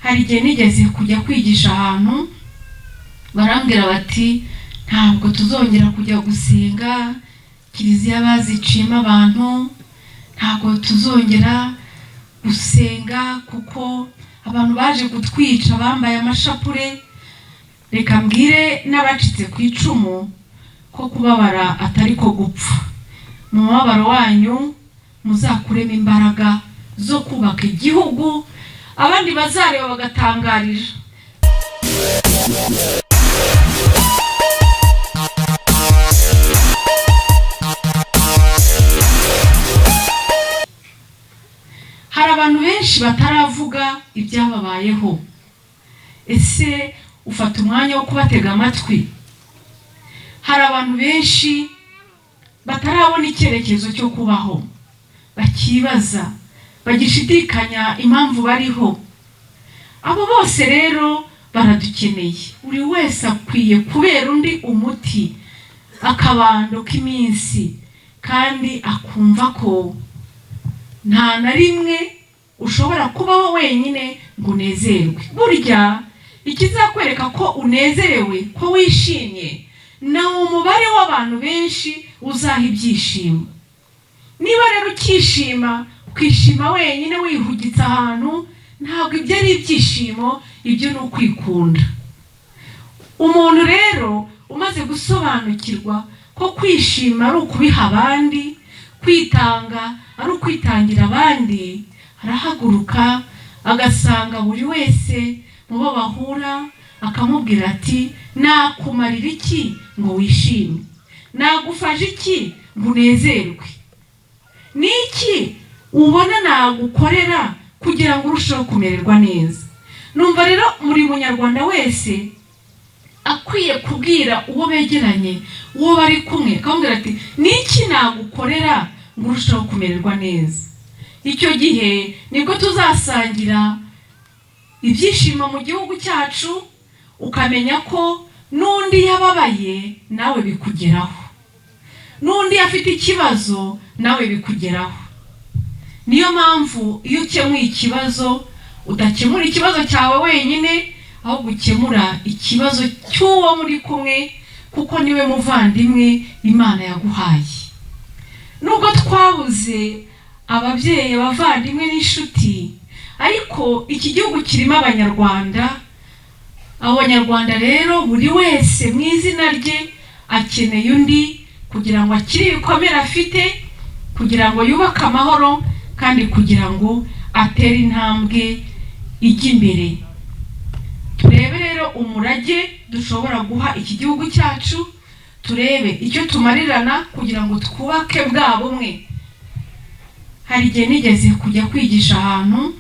Hari igihe nigeze kujya kwigisha ahantu, barambwira bati ntabwo tuzongera kujya gusenga, kiliziya baziciyemo abantu, ntabwo tuzongera gusenga kuko abantu baje kutwica bambaye amashapure. Reka mbwire n'abacitse ku icumu ko kubabara atari ko gupfa. Mu mubabaro wanyu muzakuremo imbaraga zo kubaka igihugu, abandi bazareba bagatangarira. Hari abantu benshi bataravuga ibyababayeho. Ese ufata umwanya wo kubatega amatwi? Hari abantu benshi batarabona icyerekezo cyo kubaho, bakibaza, bagishidikanya impamvu bariho. Abo bose rero baradukeneye. Buri wese akwiye kubera undi umuti, akabando k'iminsi, kandi akumva ko nta na rimwe ushobora kubaho wenyine ngo unezerwe. Burya ikizakwereka ko unezerewe, ko wishimye, ni umubare w'abantu benshi uzaha ibyishimo. Niba rero ukishima, ukishima wenyine wihugitse ahantu, ntabwo ibyo ari ibyishimo, ibyo ni ukwikunda. Umuntu rero umaze gusobanukirwa ko kwishima ari ukubiha abandi, kwitanga ari ukwitangira abandi, arahaguruka agasanga buri wese mu bo bahura akamubwira ati nakumarira iki ngo wishime, nagufasha iki ngo unezerwe, ni iki ubona nagukorera kugira ngo urusheho kumererwa neza. Numva rero buri munyarwanda wese akwiye kubwira uwo begeranye, uwo bari kumwe, akamubwira ati ni iki nagukorera ngo urusheho kumererwa neza. Icyo gihe nibwo tuzasangira ibyishimo mu gihugu cyacu, ukamenya ko n'undi yababaye nawe bikugeraho, n'undi afite ikibazo nawe bikugeraho. Niyo mpamvu iyo ukemuye ikibazo, udakemura ikibazo cyawe wenyine, ahubwo ukemura ikibazo cy'uwo muri kumwe, kuko niwe muvandimwe Imana yaguhaye. Nubwo twabuze ababyeyi, abavandimwe n'inshuti, ariko iki gihugu kirimo Abanyarwanda. Abo Banyarwanda rero buri wese mu izina rye akeneye undi kugira ngo akire ibikomere afite, kugira ngo yubake amahoro, kandi kugira ngo atere intambwe ijya imbere. Turebe rero umurage dushobora guha iki gihugu cyacu, turebe icyo tumarirana kugira ngo twubake bwa bumwe. Hari igihe nigeze kujya kwigisha ahantu,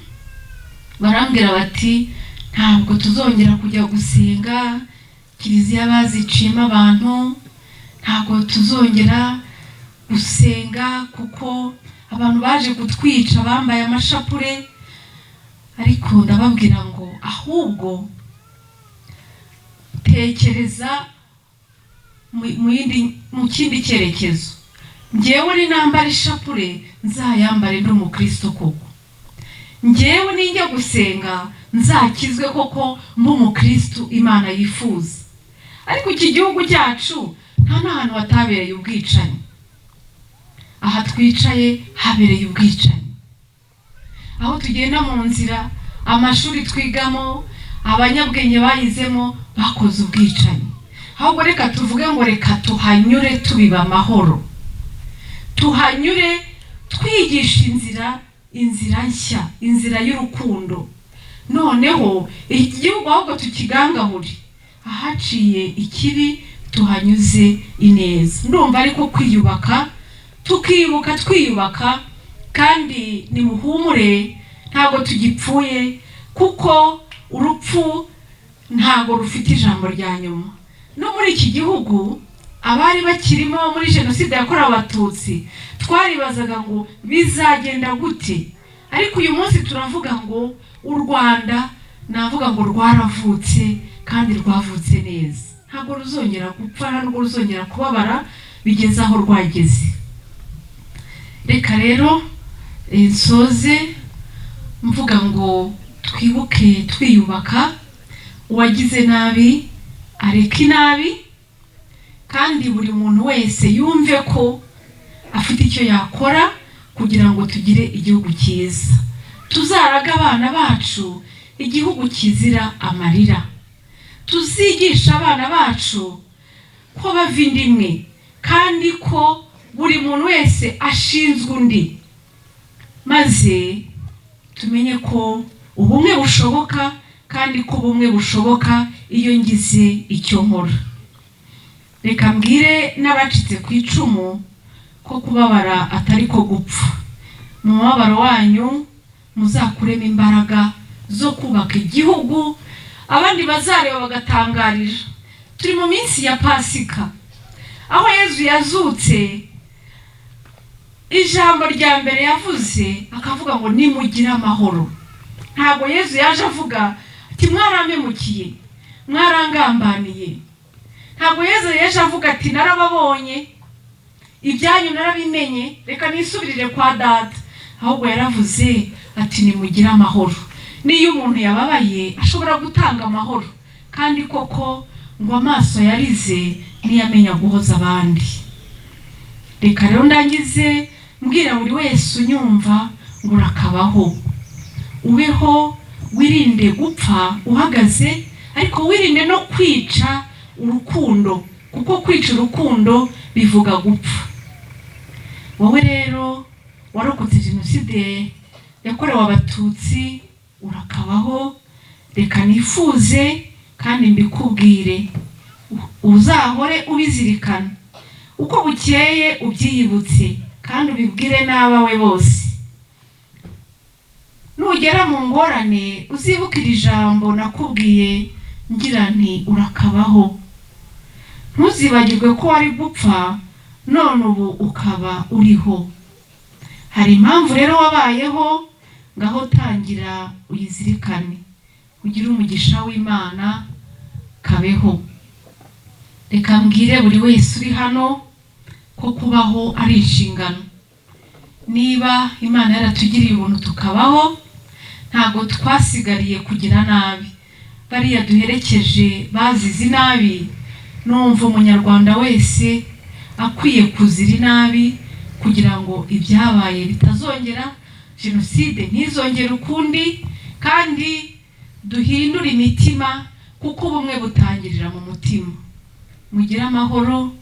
barambwira bati ntabwo tuzongera kujya gusenga, kiliziya baziciyemo abantu, ntabwo tuzongera gusenga kuko abantu baje kutwica bambaye amashapure. Ariko ndababwira ngo ahubwo tekereza mu kindi cyerekezo. Njyewe ninambara ishapure nzayambare ndi umukristo koko, njyewe ninjya gusenga nzakizwe koko mbe umukristo Imana yifuza. Ariko iki gihugu cyacu nta n'ahantu hatabereye ubwicanyi. Aha twicaye habereye ubwicanyi, aho tugenda mu nzira, amashuri twigamo, abanyabwenge bayizemo bakoze ubwicanyi. Ahubwo reka tuvuge ngo reka tuhanyure tubiba amahoro, tuhanyure twigisha inzira nshya, inzira y'urukundo. Noneho iki gihugu ahubwo tukigangahure, ahaciye ikibi tuhanyuze ineza. Ndumva ariko kwiyubaka, tukibuka twiyubaka, kandi nimuhumure ntabwo tugipfuye, kuko urupfu ntabwo rufite ijambo rya nyuma. No muri iki gihugu abari bakirimo muri jenoside yakorewe Abatutsi twaribazaga ngo bizagenda gute, ariko uyu munsi turavuga ngo u Rwanda, navuga ngo rwaravutse kandi rwavutse neza, ntabwo ruzongera gupfa, ntabwo ruzongera kubabara bigeze aho rwageze. Reka rero nsoze mvuga ngo Twibuke twiyubaka, uwagize nabi areke inabi, kandi buri muntu wese yumve ko afite icyo yakora kugira ngo tugire igihugu cyiza. Tuzaraga abana bacu igihugu kizira amarira. Tuzigisha abana bacu ko bava inda imwe, kandi ko buri muntu wese ashinzwe undi, maze tumenye ko ubumwe bushoboka, kandi ko ubumwe bushoboka iyo ngize icyo nkora. Reka mbwire n'abacitse ku icumu ko kubabara atari ko gupfa. Mu mubabaro wanyu muzakuremo imbaraga zo kubaka igihugu, abandi bazareba bagatangarira. Turi mu minsi ya Pasika, aho Yezu yazutse, ijambo rya mbere yavuze akavuga ngo nimugire amahoro. Ntabwo Yezu yaje avuga ati mwarampemukiye, mwarangambaniye. Ntabwo Yezu yaje avuga ati narababonye, ibyanyu narabimenye, reka nisubirire kwa data. Ahubwo yaravuze ati nimugire amahoro. N'iyo umuntu yababaye ashobora gutanga amahoro, kandi koko ngo amaso yarize niyo amenya guhoza abandi. Reka rero ndangize mbwira buri wese unyumva ngo urakabaho, ubeho, wirinde gupfa uhagaze, ariko wirinde no kwica urukundo, kuko kwica urukundo bivuga gupfa. Wowe rero warokotse jenoside yakorewe Abatutsi, urakabaho. Reka nifuze kandi mbikubwire, uzahore ubizirikana, uko bukeye ubyiyibutse, kandi ubibwire n'abawe bose. Nugera mu ngorane uzibuke iri jambo nakubwiye ngira nti urakabaho. Ntuzibagirwe ko wari gupfa none ubu ukaba uriho. Hari impamvu rero wabayeho, ngaho tangira uyizirikane, ugire umugisha w'Imana, kabeho. Reka mbwire buri wese uri hano ko kubaho ari inshingano. Niba Imana yaratugiriye ubuntu tukabaho, ntabwo twasigariye kugira nabi. Bariya duherekeje bazize inabi, numva umunyarwanda wese akwiye kuzira inabi kugira ngo ibyabaye bitazongera, jenoside ntizongere ukundi, kandi duhindure imitima, kuko ubumwe butangirira mu mutima. Mugire amahoro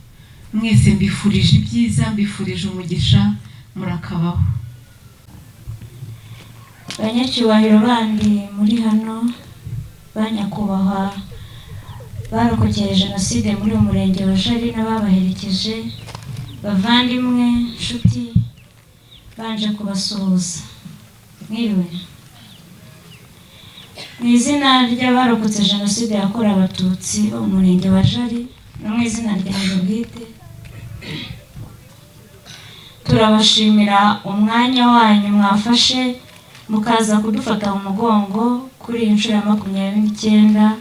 mwese, mbifurije ibyiza, mbifurije umugisha, murakabaho. Banyacyubahiro bandi muri hano, ba nyakubahwa barokokeye jenoside muri uyu murenge wa Jari n'ababaherekeje, bavandimwe, nshuti, banje kubasuhuza, mwiriwe. Mu izina ry'abarokotse jenoside yakorewe Abatutsi bo mu murenge wa Jari no mu izina ryanjye bwite, turabashimira umwanya wanyu mwafashe mukaza kudufata mu mugongo kuri iyi nshuro ya 29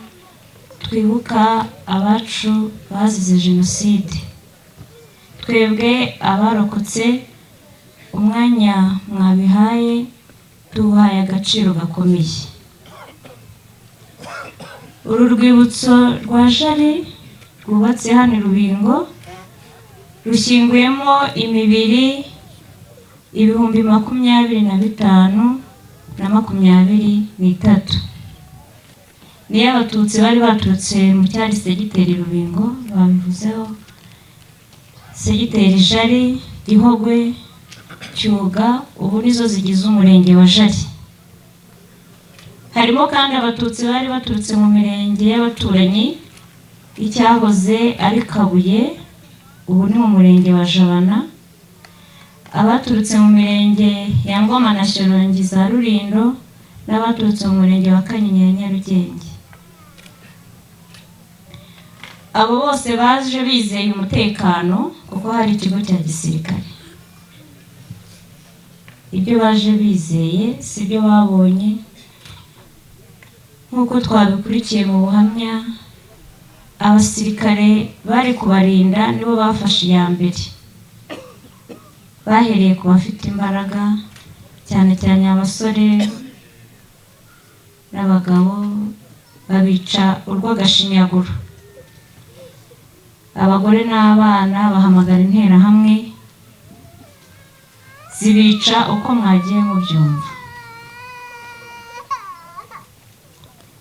twibuka abacu bazize jenoside. Twebwe abarokotse, umwanya mwabihaye tuwuhaye agaciro gakomeye. Uru rwibutso rwa Jari rwubatse hano i Rubingo rushyinguyemo imibiri 25,023, niyo Abatutsi bari baturutse mu cyari segiteri Rubingo, babivuzeho, segiteri Jari, Gihogwe, Cyuga, ubu nizo zigize umurenge wa Jari. Harimo kandi Abatutsi bari baturutse mu mirenge y'abaturanyi, icyahoze ari Kabuye, ubu ni mu murenge wa Jabana, abaturutse mu mirenge ya Ngoma na Shyorongi za Rulindo, n'abaturutse mu murenge wa Kanyinya ya Nyarugenge. Abo bose baje bizeye umutekano kuko hari ikigo cya gisirikare. Ibyo baje bizeye si byo babonye, nk'uko twabikurikiye mu buhamya. Abasirikare bari kubarinda nibo bafashe iya mbere, bahereye ku bafite imbaraga, cyane cyane abasore. n'abagabo babica urw'agashinyaguro. Abagore n'abana bahamagara interahamwe zibica uko mwagiye mubyumva.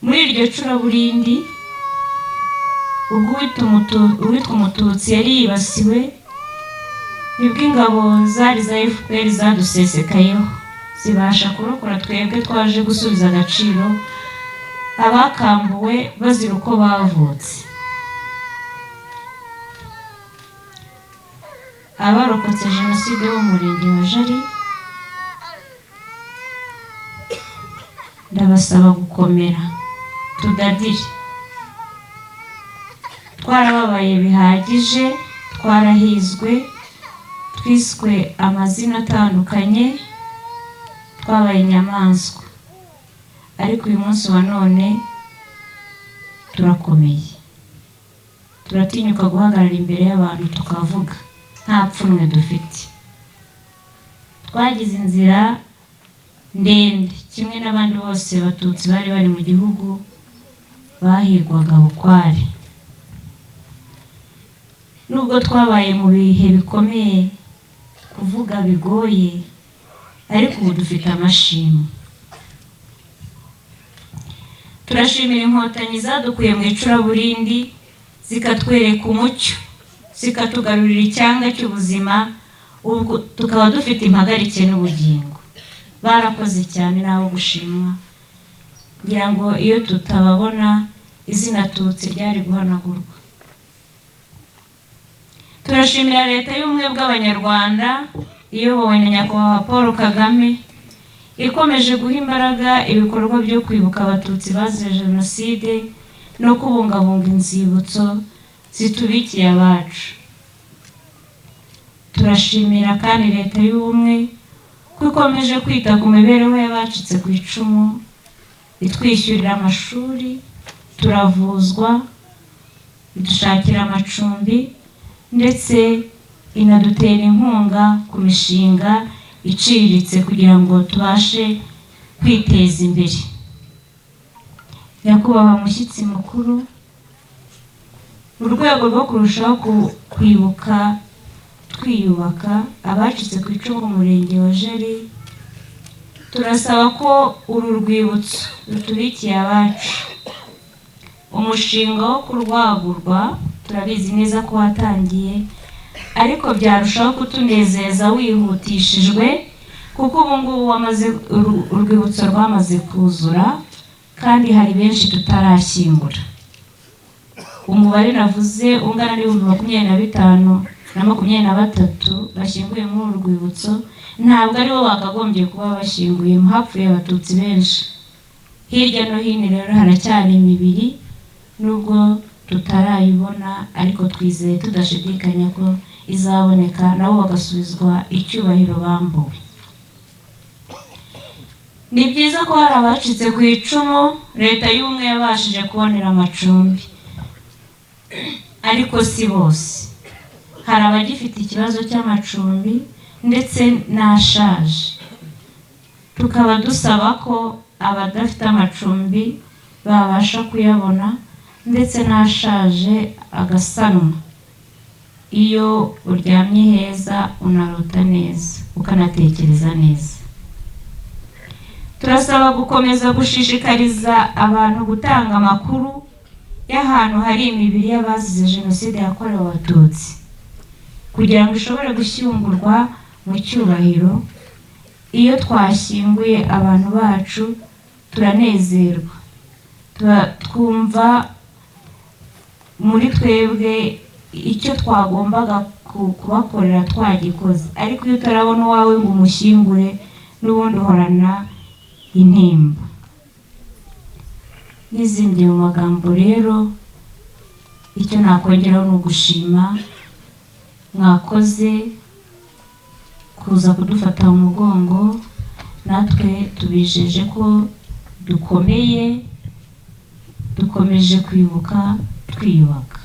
Muri iryo curaburindi ubwo uwitwa Umututsi yari yibasiwe, nibwo ingabo zari za FPR zadusesekayeho zibasha kurokora twebwe twaje gusubiza agaciro abakambuwe bazira uko bavutse. Abarokotse jenoside bo mu murenge wa Jari, ndabasaba gukomera tudadire. Twarababaye bihagije, twarahizwe, twiswe amazina atandukanye, twabaye inyamaswa, ariko uyu munsi wa none turakomeye, turatinyuka guhagarara imbere y'abantu tukavuga nta pfunwe dufite. Twagize inzira ndende kimwe n'abandi bose Batutsi bari bari mu gihugu bahigwaga bukware. Nubwo twabaye mu bihe bikomeye, kuvuga bigoye, ariko ubu dufite amashimwe. Turashimira Inkotanyi zadukuye mu icuraburindi, zikatwereka umucyo, zikatugarurira icyanga cy'ubuzima, ubu tukaba dufite impagarike n'ubugingo. Barakoze cyane n'abo gushimwa. Ngira ngo iyo tutababona izina Tutsi ryari guhanagurwa. Turashimira Leta y'Ubumwe bw'Abanyarwanda iyobowe na Nyakubahwa Paul Kagame, ikomeje guha imbaraga ibikorwa byo kwibuka Abatutsi bazize jenoside no kubungabunga inzibutso zitubikiye abacu. Turashimira kandi Leta y'Ubumwe ko ikomeje kwita ku mibereho y'abacitse ku icumu, itwishyurira amashuri, turavuzwa, idushakira amacumbi, ndetse inadutera inkunga ku mishinga iciriritse kugira ngo tubashe kwiteza imbere. Nyakubahwa mushyitsi mukuru, mu rwego rwo kurushaho kwibuka twiyubaka abacitse ku icumu mu murenge wa Jari, turasaba ko uru rwibutso rutubikiye abacu, umushinga wo kurwagurwa turabizi neza ko watangiye, ariko byarushaho kutunezeza wihutishijwe, kuko ubu ngubu urwibutso rwamaze kuzura kandi hari benshi tutarashyingura. Umubare navuze ungana n'25,000 na 23 bashyinguye muri uru rwibutso, ntabwo aribo bakagombye kuba bashyinguye, hapfuye Abatutsi benshi. Hirya no hino rero haracyari imibiri nubwo tutarayibona, ariko twizeye tudashidikanya ko izaboneka, nabo bagasubizwa icyubahiro bambuwe. Ni byiza ko hari abacitse ku icumu Leta y'Ubumwe yabashije kubonera amacumbi, ariko si bose. Hari abagifite ikibazo cy'amacumbi ndetse n'ashaje, tukaba dusaba ko abadafite amacumbi babasha kuyabona, ndetse n'ashaje agasanwa. Iyo uryamye heza unarota neza, ukanatekereza neza. Turasaba gukomeza gushishikariza abantu gutanga amakuru y'ahantu hari imibiri y'abazize jenoside yakorewe Abatutsi, kugira ngo ishobore gushyingurwa mu cyubahiro. Iyo twashyinguye abantu bacu turanezerwa, twumva muri twebwe icyo twagombaga kubakorera twagikoze, ariko iyo utarabona uwawe ngo umushyingure n'ubundi uhorana intimba. N'izindi mu magambo rero, icyo nakongeraho ni ugushima, mwakoze kuza kudufata mu mugongo, natwe tubijeje ko dukomeye, dukomeje kwibuka twiyubaka.